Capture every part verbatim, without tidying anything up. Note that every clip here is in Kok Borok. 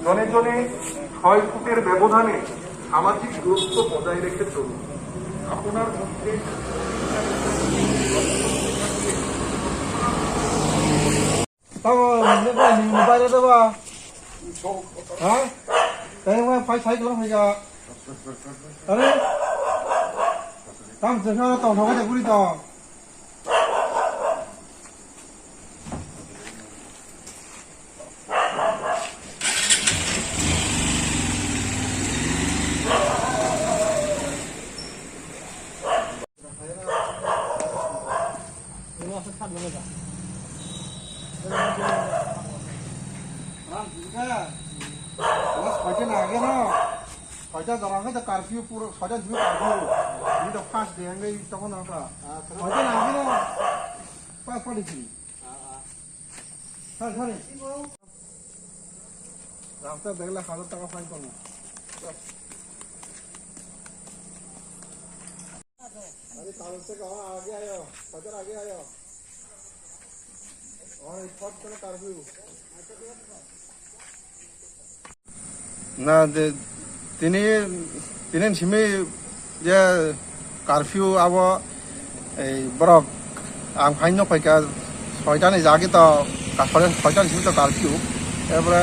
জনে জনে ছয় ফুটের ব্যবধানে সামাজিক দূরত্ব বজায় রেখে চলুন। আপনার মধ্যে Tamo, nini bai rw ba? Ha? Tei wng phai sai kwlwng phai ka. Are? Tam se kha tong thok de guri tong. Soita na age no. Soita jora age to curfew puro, soita jora curfew. Ini to fast de, ang gai toko na ka. Soita na age no. Pa, pa di sini. Sorry, sorry. Rasta degla hajar taka fine kono. Are, talo se kaha age ayo, hajar age ayo. Aur ek fast kono curfew. Na, de, tini, tini simi je curfew abo, ei, borok ang phaino phaikha soita ni jagwi to, ka-, soita, soita ni simi to curfew. Erpore,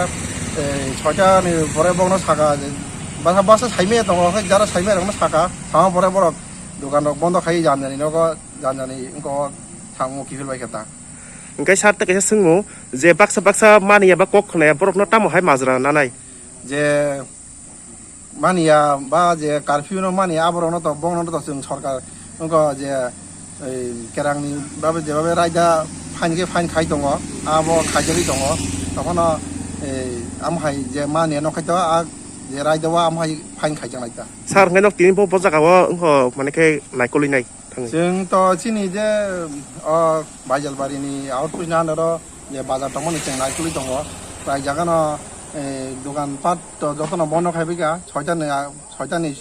ei, soita ni pore bokno saka je, basa, basa saimaya tongo, hai jara saimaya rokno saka, sama pore borok dokan rok bondo khai jani jani nogo, jani jani wngkha, thango kiphil bai khe ta. Hwnkhe sir tei kaisa swngmung je baksa baksa mani ya ba kok khna ya borokno tamo hai majra nanai? Je mani ya ba je curfew no mani ya, aborokno to, bono to chwng sorkar wngkha je, ei, kerang ni babe je babe raida fine khe fine khai tongo, abo khaijagwi tongo, tokhono, ei, amo hai je mani ya nokhaito a je raida o amo hai fine khaijaknai ta. Sir, hwnkhe nok tini bo, bo jaga o wngkha mane khe naikolwi nai. Thangwi. Chwng to chini je, o, Baijalbari ni outpost ni under o je bazar tongmani chwng naikolwi tongo. Raijagano, eh, dogan pat to jotono bondo khai baikha, soita ni, soita ni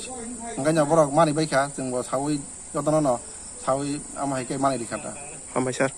hwnkhe no borok mani baikha, chwng bo sawi jotono no sawi amo hai khe mani rikha ta. Hambai sir.